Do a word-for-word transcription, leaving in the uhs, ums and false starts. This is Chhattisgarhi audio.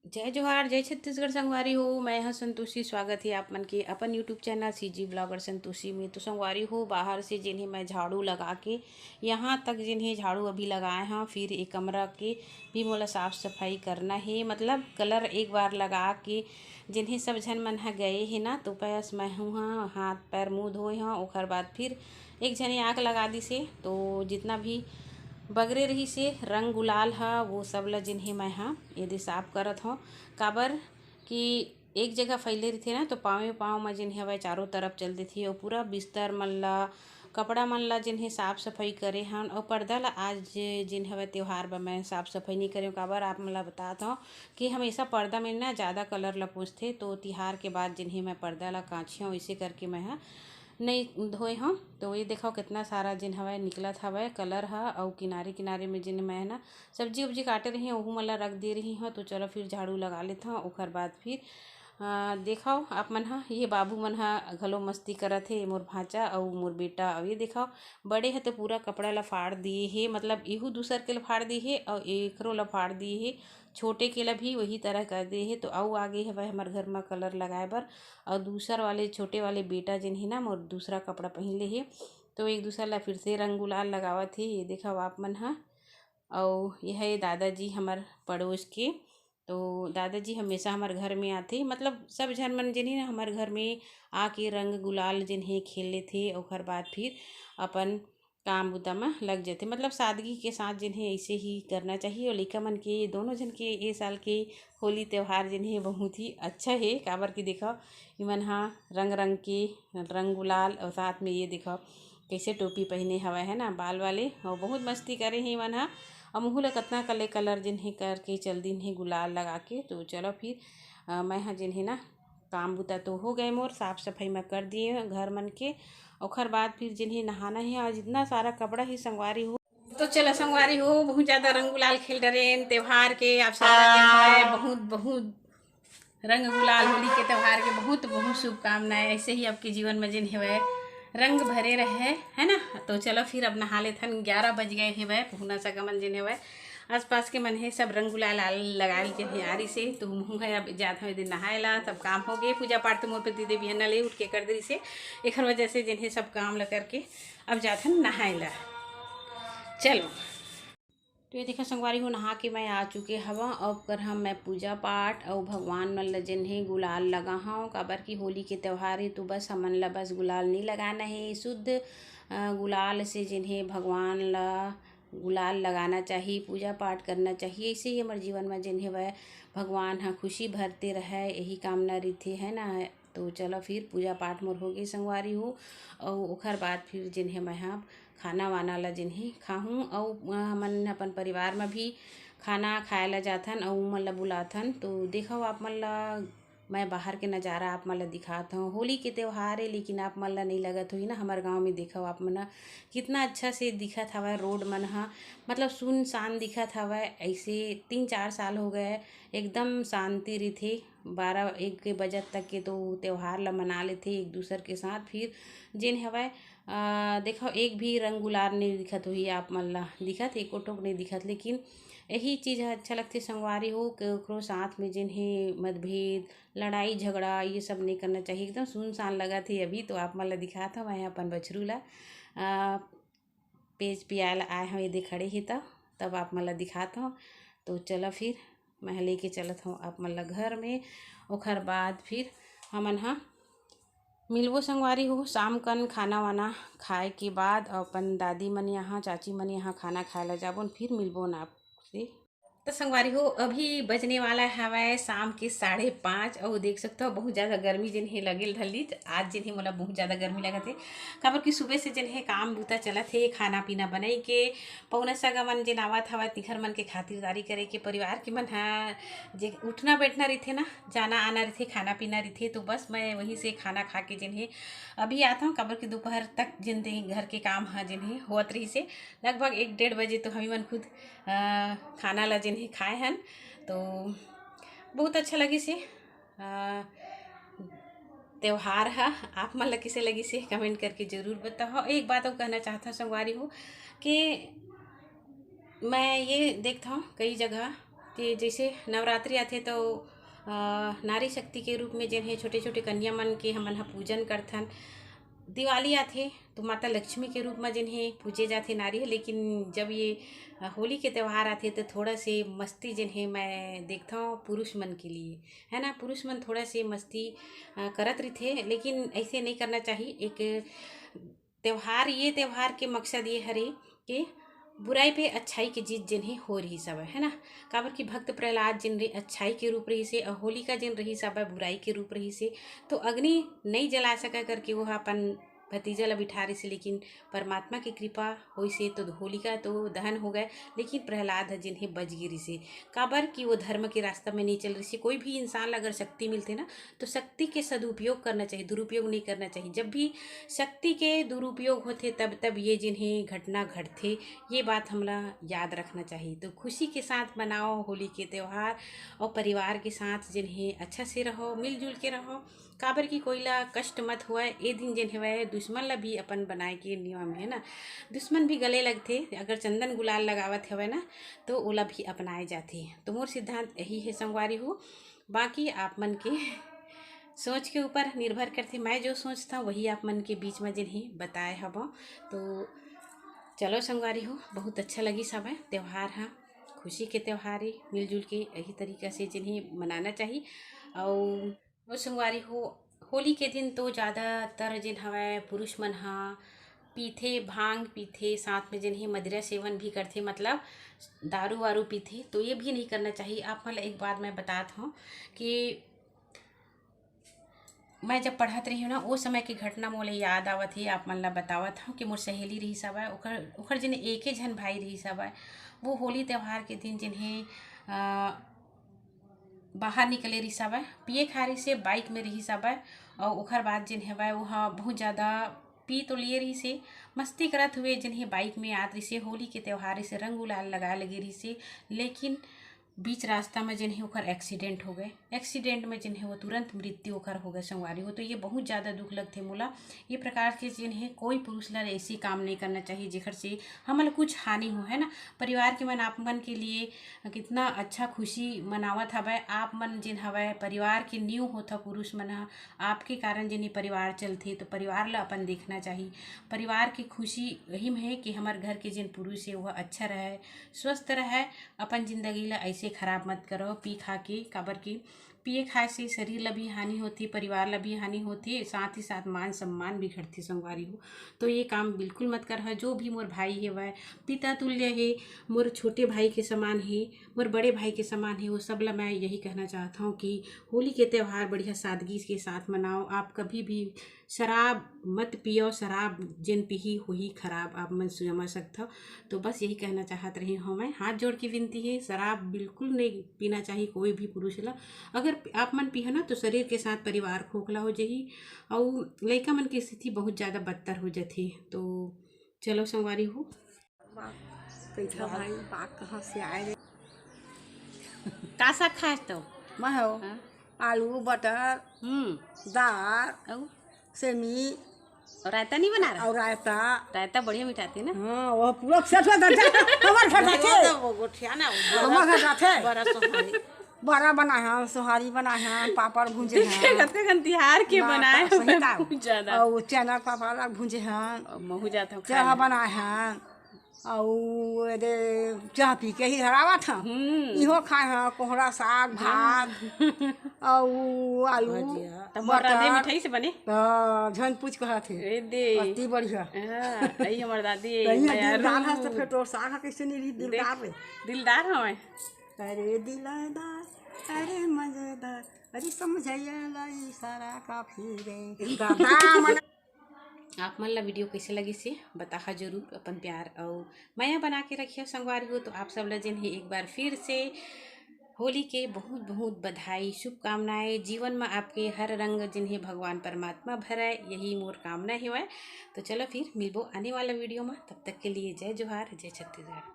जय जोहार, जय छत्तीसगढ़ संगवारी हो। मैं ह संतोषी, स्वागत हे आप मन के अपन YouTube channel CG blogger Santoshi में। तो संगवारी हो, बाहर से जिन्हें मैं झाड़ू लगा के यहाँ तक जिन्हें झाड़ू अभी लगाए हव, फिर एक कमरा के भी मोला साफ सफाई करना हे। मतलब कलर एक बार लगा के जिन्हें सब झन मन ह गए हे ना, तो बस मैं हूँ हाँ हाथ पैर मुँह धोए हव, ओखर बाद फिर एक झने आग लगा दिसे। तो जितना भी बगरे रहिसे रंग गुलाल ह, वो सब ल जिन्हें मैं ह एदे साफ करत हव। काबर कि एक जगह फैले रहिथे ना, तो पाँवे पाँव म जिन्हें हवय चारों तरफ चल देथे। अउ पूरा बिस्तर मन ल, कपड़ा मन ल जिन्हें साफ सफाई करे हन, अउ पर्दा ल आज जिन हवय त्योहार बर मैं साफ सफाई नहीं करेंव। काबर आप मन ल बतात हव कि हमेशा पर्दा में ना ज़्यादा कलर ल पोंछथे, तो तिहार के बाद जिन्हें मैं पर्दा ल कांछी हव, इसे करके मैं ह नहीं धोए हव। तो ये देखव कितना सारा जिन हवय निकलत हवय कलर ह, अउ किनारे किनारे में जिन मैं ह ना सब्जी उब्जी काटे रही हव, ओहू मन ल रख दे रही हव। तो चलो फिर झाड़ू लगा लेत हव, ओखर बाद फिर अ, देखव आप मन ह, ये बाबू मन ह घलो मस्ती करत हे, मोर भांचा अउ मोर बेटा। अउ ये देखव, बड़े ह तो पूरा कपड़ा ल फाड़ दिए हे, मतलब एहू दूसर के ल फाड़ दिए हे अउ एकरो ल फाड़ दिए हे, छोटे के ल भी वही तरह कर दिए हे। तो अउ आगे हवय हमर घर म कलर लगाए बर, अउ दूसर वाले छोटे वाले बेटा जेन हे ना, मोर दूसरा कपड़ा पहिन ले हे, तो एक दूसर ल फिर से रंग गुलाल लगावत हे। ये देखव आप मन ह, अउ ये हे दादाजी हमर पड़ोस के। तो दादाजी हमेशा हमर घर में आथे, मतलब सब झन मन जेन हे ना हमर घर में आके रंग गुलाल जेन हे खेल लेथे, ओखर बाद फिर अपन काम बुता म लग जथे। मतलब सादगी के साथ जेन हे ऐसे ही करना चाहिए। और लइका मन के दोनों झन के ए साल के होली त्यौहार जेन हे बहुत ही अच्छा हे, काबर कि देखव इमन ह रंग रंग के रंग गुलाल और साथ में ये देखव कैसे टोपी पहिने हवय, है ना, बाल वाले, और बहुत मस्ती करे हे इमन ह। और मुँह ल कतना कले कलर जेन हे करके चल दिन हे गुलाल लगा के। तो चलो फिर अ, मैं ह जेन हे ना काम बुता तो हो गए मोर, साफ सफाई मैं कर दिए घर मन के। ओखर बाद फिर जेन हे नहाना हे, आज इतना सारा कपड़ा ही संगवारी हो। तो चलो संगवारी हो, बहुत ज़्यादा रंग गुलाल खेल डरेन त्योहार के। आप सब ला जेन हवय बहुत बहुत रंग गुलाल, होली के त्यौहार के बहुत बहुत शुभकामनाएं। ऐसे ही आपके जीवन में जेन हवय रंग भरे रहे, है ना। तो चलो फिर अब नहा लेथन, ग्यारह बज गए हवय। पहुना सगा मन जेन हवय आसपास के मन हे सब रंग गुलाल आल लगा के हे आरी से। तो मुँह है अब जात हवे दिन नहाए ला, सब काम हो गए। पूजा पाठ तो मोर पति देव बिहन्ना ले उठ के कर दे से, एखर वजह से जेन हे सब काम ल करके अब जाथन नहाए ला। चलो, तो ये देखा संगवारी हो, नहा के मैं आ चुके हवा। अब कर हम मैं पूजा पाठ अउ भगवान मन ल जेन हे गुलाल लगा हव, काबर कि होली के त्यौहार हे, तो बस हमन ल बस गुलाल नहीं लगाना हे। शुद्ध अ, गुलाल से जेन हे भगवान ल गुलाल लगाना चाहिए, पूजा पाठ करना चाहिए। ऐसे ही हमर जीवन में जेन हे वह भगवान ह खुशी भरते रहे, यही कामना रहिथे, है ना। तो चलो फिर पूजा पाठ मोर हो गई संगवारी हो, अउ ओखर बाद फिर जेन हे मैं ह खाना वाना ला जेन हे खाहूँ, अउ हमन अपन परिवार में भी खाना खाए ला जाथन अउ उमन ला बुलाथन। तो देखव आप मन ला मैं बाहर के नज़ारा आप मन ला दिखात हव। होली के त्यौहार हे, लेकिन आप मन ला नहीं लगत होही ना, हमर गांव में देखव आप मन ह कितना अच्छा से दिखत हवय रोड मन ह, मतलब सुनसान दिखत हवय। ऐसे तीन चार साल हो गए, एकदम शांति रहिथे। बारह एक बजे तक के तो त्यौहार ला मना लेथे एक दूसर के साथ। फिर जेन हवय अ, देखव एक भी रंग गुलाल नहीं दिखत होही आप मन ला, दिखत एको ठोक नहीं दिखत, लेकिन यही चीज़ ह अच्छा लगथे संगवारी हो। ककरो साथ में जेन हे मतभेद, लड़ाई झगड़ा, ये सब नहीं करना चाहिए। एकदम सुनसान लगत हे अभी, तो आप मन ला दिखात हव मैं अपन बछरू ला। अ, पेज पियाए ला आए हव, एदे खड़े हे त, तब आप मन ला दिखात हव। तो चलो फिर मैं लेके चलत हव आप मन ला घर में। ओखर बाद फिर हमन ह मिलबो संगवारी हो शाम कन खाना वाना खाए के बाद, अपन दादी मन यहाँ, चाची मन यहाँ खाना खाए ला जाबोन, फिर मिलबो ना आपसे। तो संगवारी हो, अभी बजने वाला हवय शाम के साढ़े पाँच, अउ देख सकते हो बहुत ज़्यादा गर्मी जिन हे लगे धरली। आज जिन हे मोला बहुत ज़्यादा गर्मी लगत हे, काबर कि सुबह से जिन हे काम बूता चलत हे, खाना पीना बनाई के, पहुना सगा मन जिन आवत हवय, तिखर मन के खातिरदारी करे के, परिवार के मन ह जे उठना बैठना रहिथे ना, जाना आना रहिथे, खाना पीना रहिथे, तो बस मैं वहीं से खाना खा के जिन हे अभी आत हूँ, काबर कि दोपहर तक जिन दे घर के काम ह जिन हे होत रहिसे, लगभग एक डेढ़ बजे तो हमी मन खुद अ, खाना ला जिन हे खाए हन। तो बहुत अच्छा लगिस हे अ, त्योहार ह। आप मन ला किसे लगिस हे, कमेंट करके जरूर बताओ। एक बात अउ कहना चाहत हूँ संगवारी हो कि मैं ये देखत हूँ कई जगह कि जैसे नवरात्रि आथे तो, अ, नारी शक्ति के रूप में जेन हे छोटे-छोटे कन्या मन के हमन ह पूजन करथन। दिवाली आथे तो माता लक्ष्मी के रूप में जेन हे पूजे जाथे नारी ह, लेकिन जब ये, अ, होली के त्योहार आथे तो थोड़ा से मस्ती जेन हे मैं देखथव पुरुष मन के लिए, है ना, पुरुष मन थोड़ा से मस्ती, अ, करत रहिथे, लेकिन ऐसे नहीं करना चाहिए। एक त्योहार, ये त्योहार के मकसद ये हरे कि बुराई पे अच्छाई के जीत जेन हे हो रहिस हवय, है ना। काबर कि भक्त प्रहलाद जेन रे अच्छाई के रूप रहिस हे, अउ होलिका जेन रहिस हवय बुराई के रूप रहिस हे, तो अग्नि नइ जला सका करके वो ह अपन भतीजा ला बिठा रहिस हे, लेकिन परमात्मा के कृपा होइस हे तो होलिका तो दहन हो गए, लेकिन प्रहलाद ह जेन हे बच गे रहिस हे। काबर कि वो धर्म के रास्ता में नहीं चल रहिस हे। कोई भी इंसान ला अगर शक्ति मिलथे ना, तो शक्ति के सदुपयोग करना चाहिए, दुरुपयोग नहीं करना चाहिए। जब भी शक्ति के दुरुपयोग होथे तब, तब ये जेन हे घटना घटथे, ये बात हमला याद रखना चाहिए। तो खुशी के साथ मनाओ होली के त्योहार, और परिवार के साथ जेन हे अच्छा से रहो, मिलजुल के रहो। काबर कि कोई ला कष्ट मत होवय। ए दिन जेन हेवय दुश्मन ला भी अपन बनाए के नियम है ना। दुश्मन भी गले लगथे, अगर चंदन गुलाल लगावत हेवय ना तो ओला भी अपनाए जाथे। तो मोर सिद्धांत यही है संगवारी हो। बाकी आप मन के सोच के ऊपर निर्भर करथे, मैं जो सोचता वही आप मन के बीच में जेन हे बताए हबो। तो चलो संगवारी हो, बहुत अच्छा लगिस हवय त्योहार हा, खुशी के त्योहार हे, मिलजुल के यही तरीका से जेन हे मनाना चाहिए। अउ ओ संगवारी हो, होली के दिन तो ज़्यादातर जेन हवय पुरुष मन ह पीथे, भांग पीथे, साथ में जेन हे मदिरा सेवन भी करथे, मतलब दारू वारू पीथे, तो ये भी नहीं करना चाहिए। आप मन ला एक बात मैं बतात हूँ कि मैं जब पढ़त रही हूँ ना, ओ समय की घटना मोला याद आवत हे, आप मन ला बतावत हूँ कि मोर सहेली रहिस हवय, ओकर, ओकर जेन एके झन भाई रहिस हवय, वो होली त्योहार के दिन जेन हे, अ, बाहर निकले रहिस हवय, पिए खाए रहिस हे, बाइक में रहिस हवय, अउ ओखर बाद जेन हवय, वो ह बहुत ज़्यादा पी तो लिए रहिस हे, मस्ती करत हुए जेन हे बाइक में आत रहिस हे, होली के त्योहार रहिस हे, रंग गुलाल लगाए लगे रहिस हे, लेकिन बीच रास्ता में जेन हे ओखर एक्सीडेंट हो गए। एक्सीडेंट में जेन हे वो तुरंत मृत्यु ओखर हो गए संगवारी हो। तो ये बहुत ज़्यादा दुख लगथे मोला। ये प्रकार के जेन हे कोई पुरुष ला ऐसी काम नहीं करना चाहिए जेखर से हमन ला कुछ हानि हो, है ना। परिवार के मन आप मन के लिए कितना अच्छा खुशी मनावत हवय। आप मन जेन हवय परिवार के नींव होथा पुरुष मन ह, आपके कारण जेन ये परिवार चलथे, तो परिवार ला अपन देखना चाहिए। परिवार की खुशी यही में है कि हमर घर के जेन पुरुष हे वह अच्छा रहे, स्वस्थ रहे, अपन जिंदगी ला ऐसे खराब मत करो पी खा के, काबर के पिए खाए से शरीर ला भी हानि होथे, परिवार ला भी हानि होथे, साथ ही साथ मान सम्मान भी घटथे संगवारी हो। तो ये काम बिल्कुल मत करहा। जो भी मोर भाई हेवय, पिता तुल्य हे, मोर छोटे भाई के समान हे, मोर बड़े भाई के समान हे, वो सब ला मैं यही कहना चाहत हूँ कि होली के त्यौहार बढ़िया सादगी के साथ मनाओ। आप कभी भी शराब मत पियो, शराब जेन पीही होही खराब, आप मन समझ सकथव। तो बस यही कहना चाहत रही हूँ मैं। हाथ जोड़ के विनती है, शराब बिल्कुल नहीं पीना चाहिए कोई भी पुरुष ला। अगर आप मन पीहो ना तो शरीर के साथ परिवार खोखला हो जाही, अउ लइका मन के स्थिति बहुत ज़्यादा बदतर हो जाथे। तो चलो संगवारी हो। कइठा भाई, बात कहाँ से आए रे? का साग खास तो? मैं हो। हाँ। आलू, बटर, हम्म। दाल, अउ? सेमी, और रायता नहीं बना रहा? और रायता। रायता बढ़िया मिठाती ना? हाँ, वो पूरा सेट हो जाता है। हमार घर जाते। वो गोठिया ना, वो हमार घर जाते। बड़ा सोहारी। बड़ा बना है, सोहारी बना है, पापड़ भूंजे देखे हैं। कते कन तिहार के ना, बनाए सही हुए का। बहुत ज्यादा। और चना पापड़ अलग भूंजे हैं। और महू जात हो चहा खाए। बना है। अउ एदे चहा पी के ही हरावत हन। हम्म। इहो खाए हन, कोहड़ा साग, भात, अउ आलू, भजिया। त मोर राधे मटर। मिठाई से बने? त झन पूछ कहत हे। ए दे। अति बढ़िया। हाँ, अई हमर दादी, त इहाँ मयारू। दिलदार हस त फेर तोर साग ह कइसे नहीं रही दिलदार रे? दिलदार हवय। अरे दिलदार, अरे मजेदार, अरे समझैया ला इशारा काफी रे। दादा मन आप मन ला वीडियो कइसे लगिस हे, बताहा जरूर। अपन प्यार अउ मया बना के रखिया संगवारी हो। तो आप सब ला जेन हे एक बार फिर से होली के बहुत बहुत बधाई, शुभकामनाएं। जीवन में आपके हर रंग जेन हे भगवान परमात्मा भरय, यही मोर कामना हेवय। तो चलो फिर मिलबो आने वाला वीडियो में, तब तक के लिए जय जोहार, जय छत्तीसगढ़।